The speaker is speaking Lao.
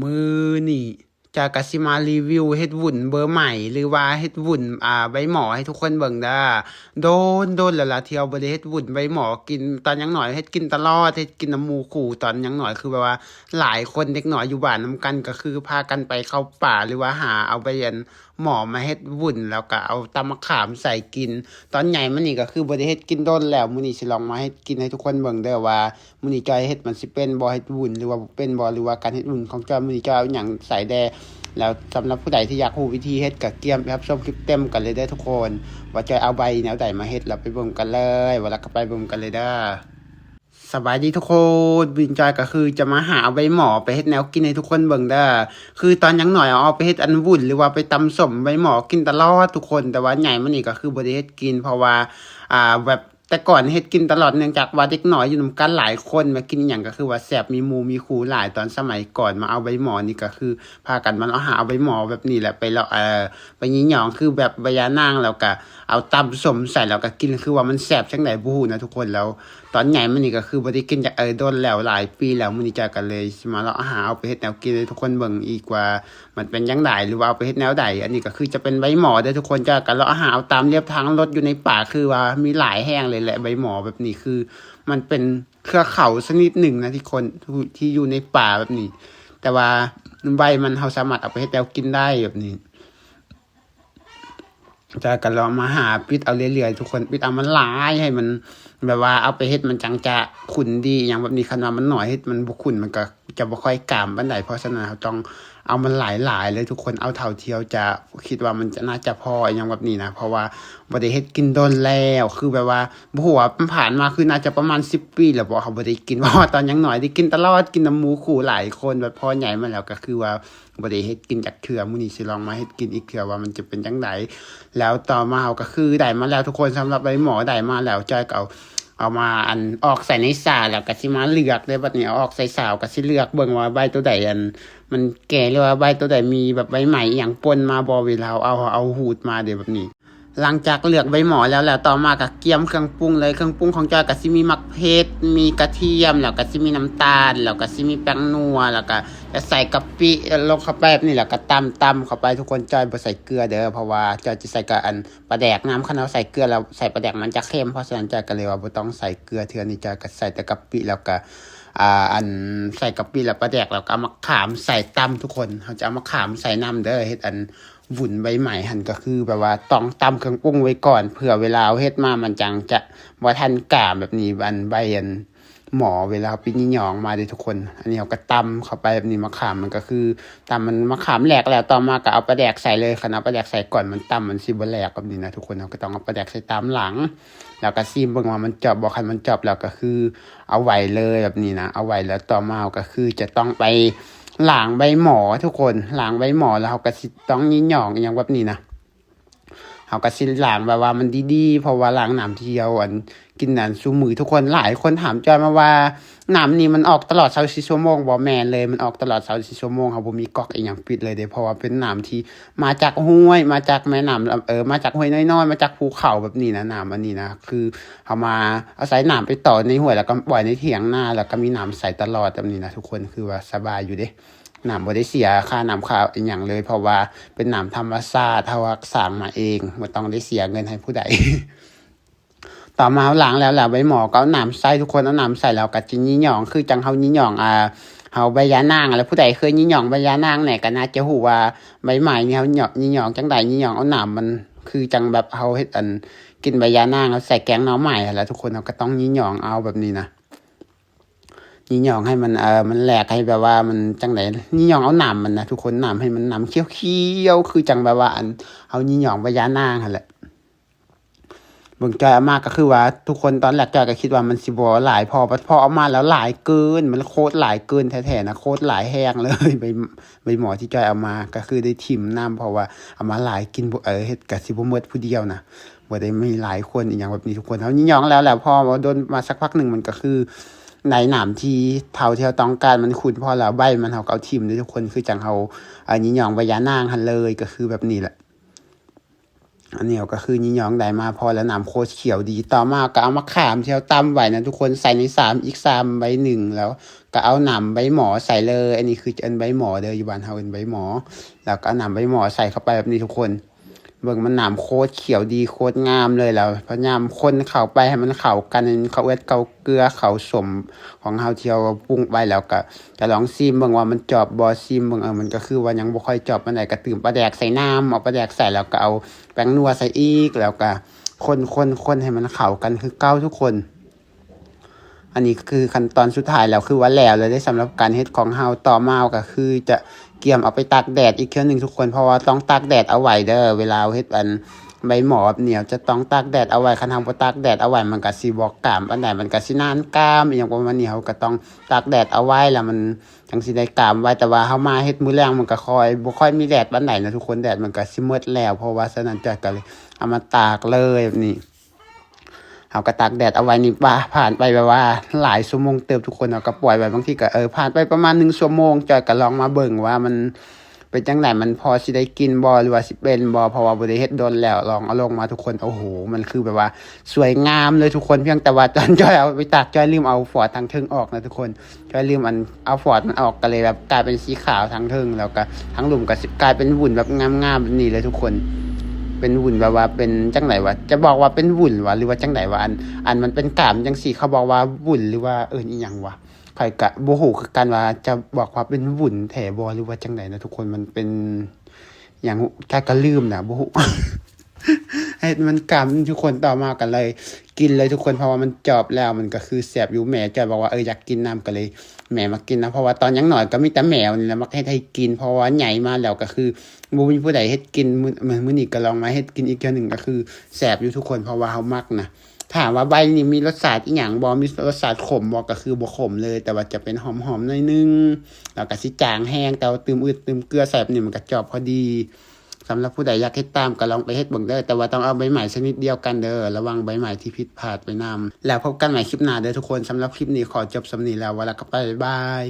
ມື້ນີ້ຈອຍກະຊິມາຣີວິວເຮັດວຸ້ນເບີໃໝ່ ຫຼືວ່າເຮັດວຸ້ນ ອ່າ ໃບໝໍ້ໃຫ້ທຸກຄົນເບິ່ງເດີ້. ດົນໆແລ້ວລະທີ່ເຮົາບໍ່ໄດ້ເຮັດວຸ້ນໃບໝໍ້ກິນ. ຕອນຍັງນ້ອຍເຮັດກິນຕະຫຼອດ ເຮັດກິນນຳໝູ່ຄູ່. ຕອນຍັງນ້ອຍຄືແບບວ່າຫຼາຍຄົນເດັກນ້ອຍຢູ່ບ້ານນຳກັນ ກໍຄືພາກັນໄປເຂົ້າປ່າ ຫຼືວ່າຫາເອົາໃບອັນໝໍ້ມາເຮັດວຸ້ນ ແລ້ວກໍເອົາຕຳໝາກຂາມໃສ່ກິນ. ຕອນໃຫຍ່ມານີ້ກໍຄືບໍ່ໄດ້ເຮັດກິນດົນແລ້ວ. ມື້ນີ້ຊິລອງມາເຮັດກິນໃຫ້ທຸກຄົນເບິ່ງເດີ້ວ່າ ມື້ນີ້ຈອຍເຮັດມັນຊິເປັນບໍ່ ເຮັດວຸ້ນ ຫຼືວ່າບໍ່ເປັນບໍ່ ຫຼືວ່າການເຮັດວຸ້ນຂອງຈອຍມື້ນີ້ຈອຍເອົາຫຍັງໃສ່ແດ່. ແລ້ວສຳລັບຜູ້ໃດທີ່ຢາກຮູ້ວິທີເຮັດ ກໍກຽມໄປຮັບຊົມຄລິບເຕັມກັນເລີຍເດີ້ທຸກຄົນ ວ່າຈອຍເອົາໃບແນວໃດມາເຮັດ. ແລ້ວໄປເບິ່ງກັນເລີຍ ວ່າແລ້ວກໍໄປເບິ່ງກັນເລີຍເດີ້. ສະບາຍດີທຸກຄົນ ວິນຈອຍກໍຄືຈະມາຫາເອົາໃບໝໍ້ໄປເຮັດແນວກິນໃຫ້ທຸກຄົນເບິ່ງເດີ້. ຄືຕອນຍັງນ້ອຍເອົາໄປເຮັດອັນວຸ້ນ ຫຼືວ່າໄປຕຳສົ້ມໃບໝໍ້ກິນຕະຫຼອດທຸກຄົນ ແຕ່ວ່າໃຫຍ່ມານີ້ກໍຄືບໍ່ໄດ້ເຮັດກິນ ເພາະວ່າ ອ່າ ແບບ ແຕ່ກ່ອນເຮັດກິນຕະຫຼອດ ເນື່ອງຈາກວ່າເດັກນ້ອຍຢູ່ນຳກັນຫຼາຍຄົນ ມາກິນຫຍັງກໍຄືວ່າແຊບ ມີໝູ່ມີຄູ່ຫຼາຍ. ຕອນສະໄໝກ່ອນມາເອົາໃບໝໍ້ນີ້ ກໍຄືພາກັນມາເລາະຫາເອົາໃບໝໍ້ແບບນີ້ແຫຼະ ໄປເລາະ ເອີ ໄປຍີ່ຫຍ້ອງ ຄືແບບໃບຢານາງ ແລ້ວກໍເອົາຕຳສົ້ມໃສ່ ແລ້ວກໍກິນ ຄືວ່າມັນແຊບຈັ່ງໃດບໍ່ຮູ້ນະທຸກຄົນ. ແລ້ວຕອນໃຫຍ່ມານີ້ກໍຄືບໍ່ໄດ້ກິນຈັກ ເອີ ດົນແລ້ວ ຫຼາຍປີແລ້ວ. ມື້ນີ້ຈອຍກໍເລີຍຊິມາເລາະຫາເອົາໄປເຮັດແນວກິນໃຫ້ທຸກຄົນເບິ່ງອີກວ່າ ມັນເປັນຈັ່ງໃດ ຫຼືວ່າເອົາໄປເຮັດແນວໃດ. ອັນນີ້ກໍຄືຈະເປັນໃບໝໍ້ເດີ້ທຸກຄົນ ຈອຍກໍເລາະຫາເອົາຕາມລຽບທາງລົດຢູ່ໃນປ່າ ຄືວ່າມີຫຼາຍແຮງເລີຍແຫຼະ. ໃບໝໍ້ແບບນີ້ຄືມັນເປັນເຄືອເຂົາຊະນິດໜຶ່ງນະ ທີ່ຄົນ ທີ່ຢູ່ໃນປ່າແບບນີ້ ແຕ່ວ່າໃບມັນເຮົາສາມາດເອົາໄປເຮັດແນວກິນໄດ້ແບບນີ້. ຈອຍກໍລອງມາຫາປິດເອົາເລື້ອຍໆທຸກຄົນ ປິດເອົາມັນຫຼາຍ ໃຫ້ມັນແບບວ່າເອົາໄປເຮັດມັນຈັ່ງຈະຂຸ້ນດີ ອີ່ຫຍັງແບບນີ້. ຄັນວ່າມັນໜ້ອຍ ເຮັດມັນບໍ່ຂຸ້ນ ມັນກໍ ຈະບໍ່ຄ່ອຍກາມປານໃດ ເພາະສະນັ້ນເຮົາຕ້ອງເອົາມັນຫຼາຍໆເລີຍທຸກຄົນ ເອົາເທົ່າທີ່ເຮົາຈະຄິດວ່າມັນຈະ ໜ້າຈະພໍ ອີ່ຫຍັງແບບນີ້ນະ ເພາະວ່າບໍ່ໄດ້ເຮັດກິນດົນແລ້ວ ຄືແບບວ່າບໍ່ຮູ້ວ່າມັນຜ່ານມາ ຄືໜ້າຈະປະມານສິບປີແລ້ວບໍ ເຮົາບໍ່ໄດ້ກິນ ເພາະວ່າຕອນຍັງນ້ອຍໄດ້ກິນຕະຫຼອດ ກິນນຳໝູ່ຄູ່ຫຼາຍຄົນ ແບບພໍໃຫຍ່ມາແລ້ວກໍຄືວ່າບໍ່ໄດ້ເຮັດກິນຈັກເທື່ອ. ມື້ນີ້ຊິລອງມາເຮັດກິນອີກເທື່ອວ່າມັນຈະເປັນຈັ່ງໃດ. ແລ້ວຕໍ່ມາເຮົາກໍຄືໄດ້ມາແລ້ວທຸກຄົນ ສຳລັບໃບໝໍ້ໄດ້ມາແລ້ວ ຈອຍກໍເອົາ ເອົາມາອັນອອກໃສ່ໃນສາ ແລ້ວກໍຊິມາເລືອກເດ້. ບັດນີ້ເອົາອອກໃສ່ສາ ກໍຊິເລືອກເບິ່ງວ່າໃບໂຕໃດອັນມັນແກ່ ຫຼືວ່າໃບໂຕໃດມີແບບໃບໄໝອີ່ຫຍັງປົນມາບໍ່ ເວລາເຮົາເອົາ ເຮົາເອົາຫູດມາເດ້ແບບນີ້. ຫຼັງຈາກເລືອກໃບໝໍ້ແລ້ວ ແລ້ວຕໍ່ມາກໍກຽມເຄື່ອງປຸງເລີຍ. ເຄື່ອງປຸງຂອງຈອຍກໍຊິມີໝາກເຜັດ ມີກະທຽມ ແລ້ວກໍຊິມີນ້ຳຕານ ແລ້ວກໍຊິມີແປ້ງນົວ ແລ້ວກໍຈະໃສ່ກະປິລົງເຂົ້າໄປແບບນີ້ ແລ້ວກໍຕຳ ຕຳເຂົ້າໄປທຸກຄົນ. ຈອຍບໍ່ໃສ່ເກືອເດີ້ ເພາະວ່າຈອຍຈະໃສ່ກັບອັນ ປາແດກນຳ ຄັນເຮົາໃສ່ເກືອແລ້ວ ໃສ່ປາແດກມັນຈະເຄັມ ເພາະສະນັ້ນຈອຍກໍເລີຍວ່າບໍ່ຕ້ອງໃສ່ເກືອ. ເທື່ອນີ້ຈອຍກໍໃສ່ແຕ່ກະປິ ແລ້ວກໍ ອ່າ ອັນ ໃສ່ກະປິ ແລ້ວປາແດກ ແລ້ວກໍເອົາໝາກຂາມໃສ່ຕຳທຸກຄົນ. ເຮົາຈະເອົາໝາກຂາມໃສ່ນຳເດີ້ ເຮັດອັນວຸ້ນໃບໃໝ່ຫັ້ນ ກໍຄືແບບວ່າຕ້ອງຕຳເຄື່ອງປຸງໄວ້ກ່ອນ ເພື່ອເວລາເຮົາເຮັດມາມັນຈັ່ງຈະບໍ່ທັນກາມແບບນີ້. ອັນໃບອັນ ໝໍ້ ເວລາເຮົາໄປຍີ່ຫຍ້ອງມາເດ້ທຸກຄົນ. ອັນນີ້ເຮົາກໍຕຳເຂົ້າໄປແບບນີ້ ໝາກຂາມມັນກໍຄືຕຳມັນ ໝາກຂາມແຫຼກແລ້ວ ຕໍ່ມາກໍເອົາປາແດກໃສ່ເລີຍ. ຄັນເອົາປາແດກໃສ່ກ່ອນມັນຕຳມັນຊິບໍ່ແຫຼກແບບນີ້ນະທຸກຄົນ. ເຮົາກໍຕ້ອງເອົາປາແດກໃສ່ຕາມຫຼັງ ແລ້ວກໍຊີມເບິ່ງວ່າມັນຈອບບໍ່. ຄັນມັນຈອບແລ້ວກໍຄືເອົາໄວ້ເລີຍແບບນີ້ນະ ເອົາໄວ້. ແລ້ວຕໍ່ມາເຮົາກໍຄືຈະຕ້ອງໄປລ້າງໃບໝໍ້ທຸກຄົນ ລ້າງໃບໝໍ້ ແລ້ວເຮົາກໍຊິຕ້ອງຍີ່ຫຍ້ອງອີ່ຫຍັງແບບນີ້ນະ. ເຮົາກໍຊິລ້າງແບບວ່າມັນດີໆ ເພາະວ່າລ້າງນ້ຳທີ່ເຮົາອັນ ກິນອັນຊຸມື້ທຸກຄົນ. ຫຼາຍຄົນຖາມຈອຍມາວ່າ ນ້ຳນີ້ມັນອອກຕະຫຼອດຊາວສີ່ຊົ່ວໂມງບໍ່? ແມ່ນເລີຍ ມັນອອກຕະຫຼອດຊາວສີ່ຊົ່ວໂມງ. ເຮົາບໍ່ມີກັອກອີ່ຫຍັງປິດເລີຍເດ້ ເພາະວ່າເປັນນ້ຳທີ່ມາຈາກຫ້ວຍ ມາຈາກແມ່ນ້ຳ ເອີ ມາຈາກຫ້ວຍນ້ອຍໆ ມາຈາກພູເຂົາແບບນີ້ນະ. ນ້ຳອັນນີ້ນະ ຄືເຮົາມາອາໄສນ້ຳໄປຕໍ່ໃນຫ້ວຍ ແລ້ວກໍປ່ອຍໃນຖຽງນາ ແລ້ວກໍມີນ້ຳໃສຕະຫຼອດແບບນີ້ນະທຸກຄົນ ຄືວ່າສະບາຍຢູ່ເດ້. ນ້ຳບໍ່ໄດ້ເສຍຄ່ານ້ຳຄ່າອີ່ຫຍັງເລີຍ ເພາະວ່າເປັນນ້ຳທຳມະຊາດ ເຮົາຮັກສາມາເອງ ບໍ່ຕ້ອງໄດ້ເສຍເງິນໃຫ້ຜູ້ໃດ. ຕໍ່ມາເຮົາລ້າງແລ້ວ ແລ້ວໃບໝໍ້ກໍເອົານ້ຳໃສ່ທຸກຄົນ ເອົານ້ຳໃສ່ແລ້ວກໍຈະຍີ່ຫຍ້ອງ ຄືຈັ່ງເຮົາຍີ່ຫຍ້ອງ ອ່າ ເຮົາໃບຢານາງ. ແລ້ວຜູ້ໃດເຄີຍຍີ່ຫຍ້ອງໃບຢານາງແດ່ ກໍໜ້າຈະຮູ້ວ່າໃບໄມ້ນີ້ເຮົາຍີ່ຫຍ້ອງຈັ່ງໃດ ຍີ່ຫຍ້ອງເອົານ້ຳມັນ ຄືຈັ່ງແບບເຮົາເຮັດອັນ ກິນໃບຢານາງ ເຮົາໃສ່ແກງໜໍ່ໄມ້ຫັ້ນແຫຼະທຸກຄົນ. ເຮົາກໍຕ້ອງຍີ່ຫຍ້ອງເອົາແບບນີ້ນະ. ຍີ່ຫຍ້ອງໃຫ້ມັນ ເອີ ມັນແຫຼກ ໃຫ້ແບບວ່າມັນຈັ່ງໃດ ຍີ່ຫຍ້ອງເອົານ້ຳມັນນະທຸກຄົນ ນ້ຳໃຫ້ມັນນ້ຳຂຽວໆ ຄືຈັ່ງແບບວ່າອັນ ເຮົາຍີ່ຫຍ້ອງໃບຢານາງຫັ້ນແຫຼະ. ເບິ່ງຈອຍເອົາມາກໍຄືວ່າທຸກຄົນ ຕອນແລກຈອຍກໍຄິດວ່າມັນຊິບໍ່ຫຼາຍພໍ ບັດພໍເອົາມາແລ້ວຫຼາຍເກີນ ມັນໂຄດຫຼາຍເກີນແທ້ໆນະ ໂຄດຫຼາຍແຮງເລີຍ. ໃບ ໃບໝໍ້ທີ່ຈອຍເອົາມາກໍຄືໄດ້ຖິ້ມນຳ ເພາະວ່າເອົາມາຫຼາຍ ກິນບໍ່ ເອີ ເຮັດກໍຊິບໍ່ໝົດຜູ້ດຽວນະ ບໍ່ໄດ້ມີຫຼາຍຄົນອີ່ຫຍັງແບບນີ້ທຸກຄົນ. ເຮົາຍີ່ຫຍ້ອງແລ້ວ ແລ້ວພໍບໍ່ດົນມາສັກພັກໜຶ່ງ ມັນກໍຄືໄດ້ນ້ຳທີ່ເທົ່າທີ່ເຮົາຕ້ອງການ ມັນຂຸ້ນພໍແລ້ວ ໃບມັນເຮົາກໍເອົາຖິ້ມເດ້ທຸກຄົນ. ຄືຈັ່ງເຮົາ ເອີ ຍີ່ຫຍ້ອງໃບຢານາງຫັ້ນເລີຍ ກໍຄືແບບນີ້ແຫຼະ. ອັນນີ້ກໍຄືຍີ່ຫຍອງໄດ້ມາພໍແລ້ວ ນ້ຳໂຄດຂຽວດີ. ຕໍ່ມາກໍເອົາມະຂາມທີ່ເຮົາຕຳໄວ້ນະທຸກຄົນ ໃສ່ໃນຊາມອີກຊາມໃບໜຶ່ງ ແລ້ວກໍເອົານ້ຳໃບໝໍໃສ່ເລີຍ. ອັນນີ້ຄືເອີ້ນໃບໝໍເດີ ຢູ່ບ້ານເຮົາເອີ້ນໃບໝໍ. ແລ້ວກໍເອົານ້ຳໃບໝໍໃສ່ເຂົ້າໄປແບບນີ້ທຸກຄົນ. ເບິ່ງ ມັນນ້ຳໂຄດຂຽວດີ ໂຄດງາມເລີຍ. ແລ້ວພະຍາຍາມຄົນເຂົ້າໄປໃຫ້ມັນເຂົ້າກັນ ເຂົ້າເອືອດເຂົ້າເກືອ ເຂົ້າສົ້ມຂອງເຮົາທີ່ເຮົາປຸງໄວ້. ແລ້ວກໍຈະລອງຊີມເບິ່ງວ່າມັນຈອບບໍ່ ຊີມເບິ່ງ ເອີ ມັນກໍຄືວ່າຍັງບໍ່ຄ່ອຍຈອບປານໃດ ກໍຕື່ມປາແດກໃສ່ນ້ຳ ເອົາປາແດກໃສ່ ແລ້ວກໍເອົາແປ້ງນົວໃສ່ອີກ ແລ້ວກໍຄົນໆໆໃຫ້ມັນເຂົ້າກັນຄືເກົ່າທຸກຄົນ. ອັນນີ້ຄືຂັ້ນຕອນສຸດທ້າຍແລ້ວ ຄືວ່າແລ້ວແລ້ວເດ້ ສຳລັບການເຮັດຂອງເຮົາ. ຕໍ່ມາກໍຄືຈະກຽມເອົາໄປຕາກແດດອີກເທື່ອໜຶ່ງທຸກຄົນ ເພາະວ່າຕ້ອງຕາກແດດເອົາໄວ້ເດີ ເວລາເຮົາເຮັດອັນໃບໝໍແບບນີ້ ເຮົາຈະຕ້ອງຕາກແດດເອົາໄວ້. ຄັນເຮົາບໍ່ຕາກແດດເອົາໄວ້ ມັນກໍຊິບໍ່ກາມປານໃດ ມັນກໍຊິໜານກາມ ອີ່ຫຍັງປະມານນີ້. ເຮົາກໍຕ້ອງຕາກແດດເອົາໄວ້ ແລ້ວມັນຈັ່ງຊິໄດ້ກາມໄວ້. ແຕ່ວ່າເຮົາມາເຮັດມື້ແລງ ມັນກໍຄ່ອຍ ບໍ່ຄ່ອຍມີແດດປານໃດນະທຸກຄົນ ແດດມັນກໍຊິໝົດແລ້ວ. ເພາະວ່າສະນັ້ນ ຈອຍກໍເລີຍເອົາມາຕາກເລີຍແບບນີ້. ເຮົາກໍຕາກແດດເອົາໄວ້ນີ້ ປະ ຜ່ານໄປແບບວ່າຫຼາຍຊົ່ວໂມງເຕີບທຸກຄົນ. ເຮົາກໍປ່ອຍໄວ້ ບາງທີກໍ ເອີ ຜ່ານໄປປະມານໜຶ່ງຊົ່ວໂມງ ຈອຍກໍລອງມາເບິ່ງວ່າມັນເປັນຈັ່ງໃດ ມັນພໍຊິໄດ້ກິນບໍ່ ຫຼືວ່າຊິເປັນບໍ່ ເພາະວ່າບໍ່ໄດ້ເຮັດດົນແລ້ວ. ລອງເອົາລົງມາທຸກຄົນ ໂອ້ໂຫ ມັນຄືແບບວ່າສວຍງາມເລີຍທຸກຄົນ. ພຽງແຕ່ວ່າຕອນຈອຍເອົາໄປຕາກ ຈອຍລືມເອົາຟອດທາງເທິງອອກນະທຸກຄົນ. ຈອຍລືມອັນເອົາຟອດມັນອອກ ກໍເລີຍແບບກາຍເປັນສີຂາວທາງເທິງ ແລ້ວກໍທາງລຸ່ມກໍຊິກາຍເປັນວຸ່ນແບບງາມໆແບບນີ້ເລີຍທຸກຄົນ. ເປັນວຸ່ນແບບວ່າເປັນຈັ່ງໃດວະ ຈະບອກວ່າເປັນວຸ່ນຫວາ ຫຼືວ່າຈັ່ງໃດວະ ອັນ ອັນມັນເປັນກ້າມຈັ່ງຊີ້ ເຂົາບອກວ່າວຸ່ນ ຫຼືວ່າເອີ້ນອີ່ຫຍັງວະ. ຂ້ອຍກະບໍ່ຮູ້ຄືກັນວ່າຈະບອກວ່າເປັນວຸ່ນແທ້ບໍ່ ຫຼືວ່າຈັ່ງໃດນະທຸກຄົນ. ມັນເປັນຫຍັງ ກະ ກະລືມນະ ບໍ່ຮູ້. ເຮັດມັນກຳທຸກຄົນ. ຕໍ່ມາກໍເລີຍກິນເລີຍທຸກຄົນ ເພາະວ່າມັນຈອບແລ້ວ ມັນກໍຄືແຊບຢູ່. ແມ່ຈອຍບອກວ່າ ເອີ ຢາກກິນນຳ ກໍເລີຍແມ່ມາກິນນຳ ເພາະວ່າຕອນຍັງນ້ອຍກໍມີແຕ່ແມວນີ້ແຫຼະມັກເຮັດໃຫ້ກິນ ເພາະວ່າໃຫຍ່ມາແລ້ວກໍຄືບໍ່ມີຜູ້ໃດເຮັດກິນ. ມື້ ມື້ນີ້ກໍລອງມາເຮັດກິນອີກເທື່ອໜຶ່ງ ກໍຄືແຊບຢູ່ທຸກຄົນ ເພາະວ່າເຮົາມັກນະ. ຖາມວ່າໃບນີ້ມີລົດຊາດອີ່ຫຍັງບໍ່ ມີລົດຊາດຂົມບໍ່ ກໍຄືບໍ່ຂົມເລີຍ ແຕ່ວ່າຈະເປັນຫອມໆໜ້ອຍໜຶ່ງ ແລ້ວກໍຊິຈາງແຮງ ແຕ່ວ່າຕື່ມອຶດຕື່ມເກືອໃສ່ແບບນີ້ ມັນກໍຈອບພໍດີ. ສຳລັບຜູ້ໃດຢາກເຮັດຕາມກໍລອງໄປເຮັດເບິ່ງເດີ ແຕ່ວ່າຕ້ອງເອົາໃບໄມ້ຊະນິດດຽວກັນເດີ ລະວັງໃບໄມ້ທີ່ຜິດພາດໄປນຳ. ແລ້ວພົບກັນໃໝ່ຄລິບໜ້າເດີທຸກຄົນ. ສຳລັບຄລິບນີ້ຂໍຈົບສ່ຳນີ້ແລ້ວ ວ່າແລ້ວກໍໄປ ບາຍບາຍ.